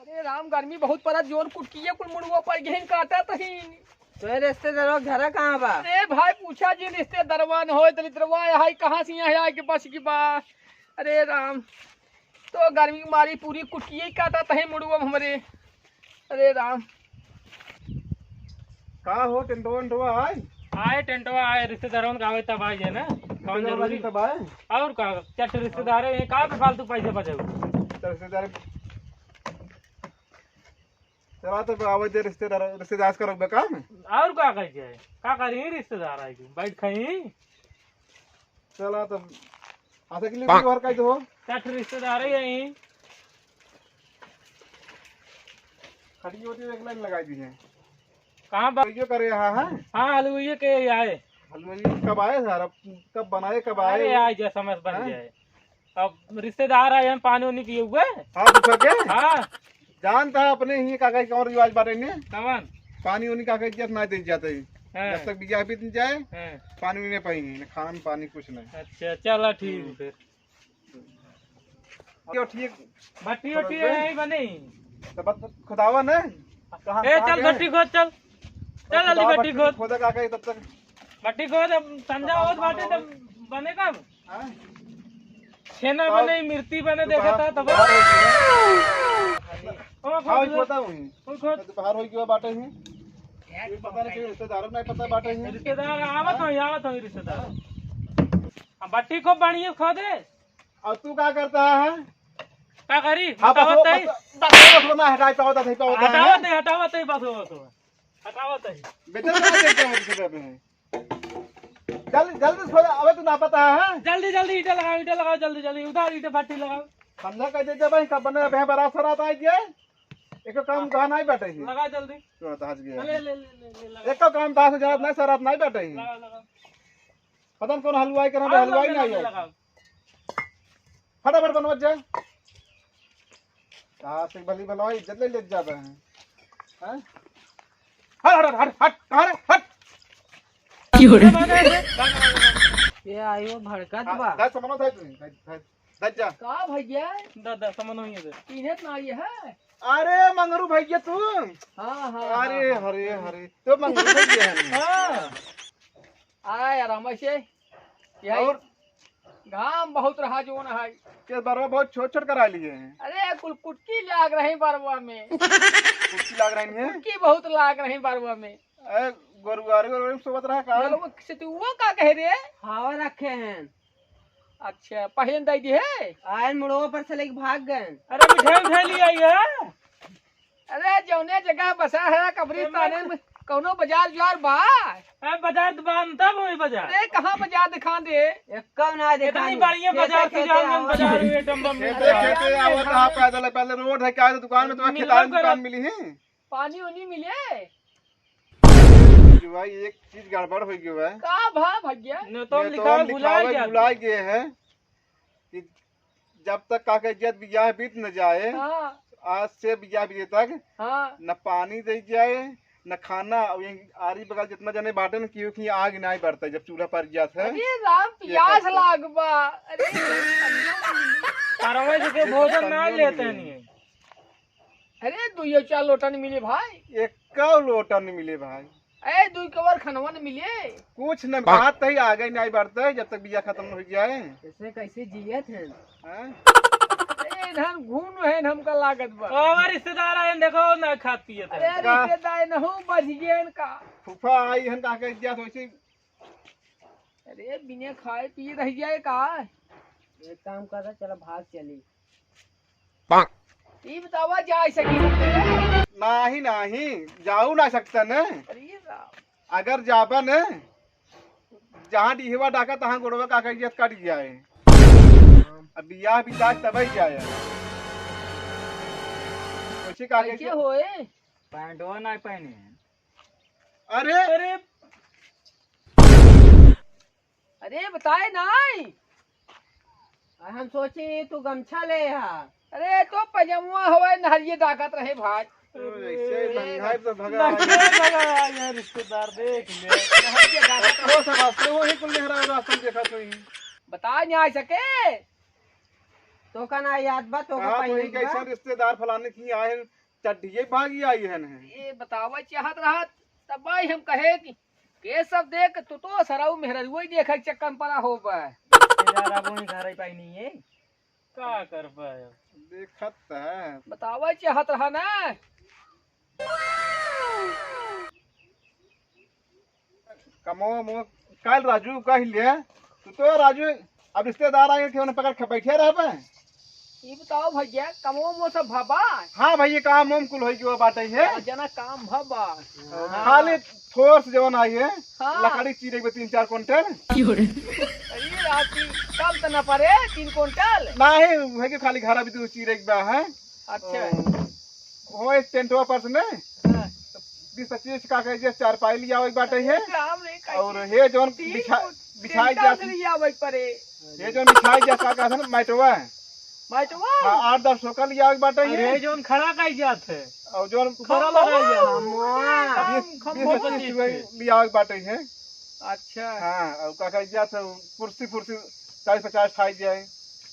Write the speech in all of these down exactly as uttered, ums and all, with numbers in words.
अरे राम, गर्मी बहुत पड़त, जोन कुटकिए कुल मुड़ुआ पर गहिन काटत हीं। तो ये रिश्तेदारों का घरा कहाँ बा? अरे भाई, पूछा जिन, रिश्तेदारवा न होए, दलिद्रवा है, कहाँ से यहाँ आके बस गई बा। अरे राम, तो गर्मी के मारी पूरी कुटकिए काटत हीं मुड़ुआ हमरे। अरे राम। का हो, टेंटवा वेंटवा आए? आए, टेंटवा आए, रिश्तेदारों का आवे तब आए ना। कौन रिश्तेदार जरूरी? तब आए? और का, चट रिश्तेदार है, ये का पे फालतू पैसे बचाओ? तो रिश्तेदार, चला तो आवे दे रिश्तेदार, रिश्तेदार का रखबे काम। और का कह जाए, का करी रिश्तेदार आए, बैठ खाई। चला तब, आधा किलो भी और कह दो। चट रिश्तेदार है यहीं। खड़ी होती एक लाइन लगा दी है। कहाँ बा-, ये करे यहाँ है? हाँ, हलवाई के आए। हलवाई कब आए सर? अब कब बनाए, कब आए? अरे, आए जा, समय बन हाँ? जाए। अब रिश्तेदार आए हैं, पानी उनी पिए हुए। हाँ, पूछो के? हाँ। जानता है अपने ही काका के कौन रिवाज बाटे ने? कवन? पानी उनी काका इज्जत ना दे जाते ही। हाँ। जब तक बियाह बीत न जाए, हाँ। पानी उनी नहीं पाएंगे, न खाना न पानी, कुछ नहीं। अच्छा, चला ठीक हम्म। फिर। यो ठीक। भट्टी उट्टी चलो, है, यही बनी। तो बस खुदावा ने? कहाँ, ए, कहाँ चल गए? भट्टी खोद, चल। चल, जल्दी खुदावा भट्टी भट्टी खोद। खोदा का कहे तब तक। भट्टी खोद, अब संझा होत बाटे, तब बने कब? हाँ? छेना और बने, मिर्ची बने, देखा था तब। ओ, खोद हाँ, ले। खोदा हुई। खोद, खोद। तो बाहर होई गया बाटे ही। ये पता नहीं, रिश्तेदारों को नहीं पता बाटे ही। रिश्तेदार आवत हो, आवत हो रिश्तेदार। अब भट्टी को बढ़िया खोदे। और तू का करता है? का करी? हाँ, बस हटावत वो, है। बस, बस वो ना हटाई पावत है, पावत है। हटावत है, हटावत है, बस वो, बस वो। हटावत है। बेटा, ना देखते हैं, किसी पे है। जल्दी, जल्दी सो जा, अबे तू ना पता है? जल्दी, जल्दी ईंटा लगाओ, ईंटा लगाओ, जल्दी, जल्दी, उधर ईंटा भट्टी लगाओ। समझा कह दे, जब भाई कब बने, अबे बड़ा सरात आ गया। एको काम कहा नहीं बैठे ही। लगा जल्दी। तो हंस गया। ले, ले, ले, ले, ले, लगा। एको काम था से जरूरत नहीं, सरात नहीं बैठे ही। लगा, लगा। पता नहीं कौन हलवाई करना, हाँ, हलवाई लगा, नहीं लगा, आया। लगा। फटाफट बनवा जा। कहाँ से भली भला इज्जत ले, ले जाता है? हैं? हट, हट, हट, हट, हट, कहाँ रे? हट। क्यों रे? ये आयो भड़कत हाँ, बा। दस समनो था तू, दस, दस, दस जा। का भैया? दस, दस समनो ही है। चिन्हत ना ये है? अरे मंगरू भैया तू? हाँ, हाँ, अरे, हाँ, हाँ। अरे, अरे, तो मंगरू भैया है। हाँ। आय आराम से। यही और? घाम बहुत रहा जोन है। के बरवा बहुत छोट छोट करा लिए हैं। अरे कुल कुटकी लाग रही बरवा में। कुटकी लाग रही है? कुटकी बहुत लाग रही बरवा में। ए, गोरुआरी, गोरुआरी में सोवत रहा का? चलो, वो से तू वो का कह रे? हवा रखे हैं। अच्छा, पहले दे दी है? आयन मुड़वा पर से लेके भाग गए। अरे, मिठाई उठाई ले आई है? अरे, जौने जगह बसा है कब्रिस्ताने में, कौनो बाजार उजार बा? ए, बाजार तो बा, तब वही बाजार। अरे, कहाँ बाजार दिखा दे? एक्का ना दिखा इतनी दे। बढ़िया खेते बाजार, खेते सुजानगंज आवत बाजार है। हुए, डम्बम खेते, खेते आवत रहा पैदल, पहले रोड है, क्या है, दुकान में तुम्हारे मिलबे खेतान करे। दुकान मिली है? पानी उनी मिले? जो भाई, एक चीज गड़बड़ हो गई है। का भा भैया? न तो हम न तो लिखा हम भुला लिखावे गया। भुला गए हैं कि जब तक काका इज्जत बियाह बीत न जाए, हाँ। आज से बियाह बीते तक हाँ। न पानी दे जाए, न खाना। और ये आरी बगल जितना जने बाटे न, क्योंकि आग नहीं बढ़ता जब चूल्हा पर जात है। अरे राम, ये प्यास करते। लाग बा। अरे, परवे जी के भोजन ना लेते नहीं। अरे, दुइयो चार लोटा नहीं मिले भाई। एक का लोटा नहीं मिले भाई। ए, दुई कवर खनवा न मिले। कुछ न बात तही आगे नहीं बढ़ते जब तक बिया खत्म न हो जाए। ऐसे कैसे जियत हैं? हैं? ए, धन घूम है, हमका लागत बा। ओ, हमारे रिश्तेदार आए, देखो ना खात पियत है। अरे, का? रिश्तेदार न हो, बच गए इनका। फूफा आई हन, का कह दिया, सोची। अरे, बिना खाए पिए रह जाए का? एक काम कर, चलो भाग चली। ई बतावा, जा सकी? नाही, नाही, जाऊ ना सकता न। अरे राम। अगर जाबा न, जहाँ डिहवा डाका, तहाँ गोड़वा का कहिए कट जाए। अब बियाह भी जाए, तबे जाए। वैसे का कैसे कहिए? होए? पैंटवा ना पहने हैं। अरे, अरे। अरे, बताए नाई। आ, हम सोची तू गमछा ले हा। अरे, तो पजमुआ हवे, नहरिये डाकत रहे भाई। ओ, ऐसे अरे, भंगाई तो भगा। भगा यार, रिश्तेदार देख ले। नहरिये डाकत रहे। ओ, सब अपने वही कुल नेहरा रास्ता देखा तो ही। बताए नहीं आ सके। तोका ना याद बा, तोका कहाँ पहिली वही के कैसन बा। रिश्तेदार फलाने की आए हैं, चड्ढिये भागी आई हन है। ये बतावा चाहत रहत, तब भाई हम कहे कि के सब देख तू तो सरऊ मेहररुआ ही देखे के चक्कर में पड़ा हो बा। रिश्तेदार अब वही घर ही पाई नहीं है। का कर पाए? देखत त है। बतावा चाहत रहा ना। कमो मो काल राजू कह ले, तू तो राजू अब रिश्तेदार आए थे, उन्हें पकड़ के बैठे रहबे। ई बताओ भैया, कमो मो सब भबा? हाँ भैया, काम वाम कुल होई गयो बाटे है। हाँ, जना काम भबा। हाँ। खाली थोर से जवन आई है, हाँ। लकड़ी चीरे के तीन चार कुंटल। अरे राती कम तो ना पड़े, तीन कुंटल? नहीं, है कि खाली घर अभी दो चीरे के बा है। अच्छा। ओ, हो इस टेंटवा पर से में हाँ। बीस पच्चीस का कह दिया, चारपाई लिया एक बाटे है। राम रे, कैसे? और हे जौन तीन बिछा-, कुंटल बिछाई जात से लिया भाई परे। हे जौन बिछाई जात का कहत है ना, मैटवा। मैटवा? हाँ, आठ दस सौ का लिया एक बाटे अरे, है। जौन खड़ा कही जात है। और जौन खड़ा खम्भवा। लगाई जात है। खम्भवा। बीस, खम्भवा बीस पच्चीस पच्चीस सौ के। लिया एक बाटे है। अच्छा। हाँ, और का कही जात है, कुर्सी फुर्सी चालीस पचास खाई जाए।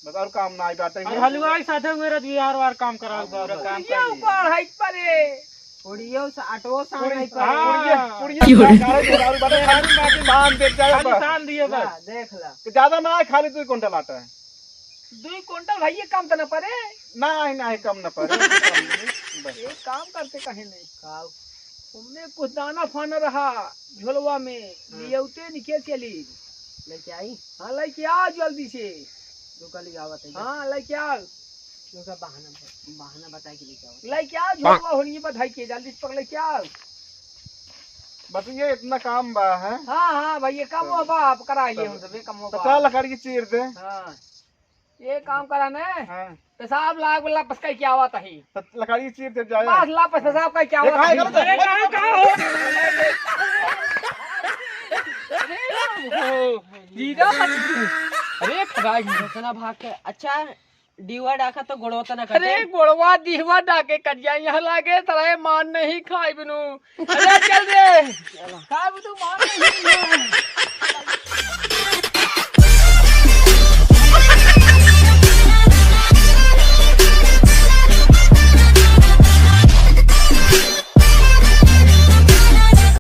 बस और काम ना आई बाटे और है। हलवाई साथे हुए रत बिहार वार काम कराओ पूरा बाबा। काम उड़िया कर ऊपर है परे। उड़ियो से आटो सान उड़ी-, नहीं पड़े। हाँ। उड़िया, उड़िया क्यों रे? सारे मेहरारू बने खाली बाकी बांध देख जाए खाली बस। सान दिए बस। ला, देख ला। तो ज्यादा ना है, खाली दो कुंटल आटा है। दो कुंटल भाई, ये काम तो ना पड़े। ना है, ना है, कम ना पड़े। बस। एक काम करते कहे नहीं। का? तुमने कुछ दाना फाना रहा झोलवा में, हाँ। लियौते निके चली। लेके आई? हाँ, लेके आओ जल्दी से। रुका, ले आवत है। हाँ, लेके आओ। रुका, बहाना, बहाना बताए के लेके आवत है। लेके आओ, झोलवा होनी बधाई के, जल्दी से पकड़ लेके आओ। बस ये इतना काम बा है। हाँ, हाँ, भाई, ये काम हाँ। बा, आप कराइए तो, हम सब, ये काम तो बा। चल, लकड़ी चीर दे। हाँ। ये काम करा ने। हाँ। पेशाब लाग वाला पस कह के आवत ही। तो लकड़ी चीर दे जाए। बस ला पस पेशाब कह के आवत ही। अरे कहाँ, कहाँ हो? अरे जीजा। अरे खराब। इतना भाग के, अच्छा, डीवा डाका तो गोड़वा तो ना कटे। अरे गोड़वा डीवा डाके कट जाए, यहाँ लागे तराए मान नहीं खाई बिनु। अरे चल रे। खाई बिनु मान नहीं।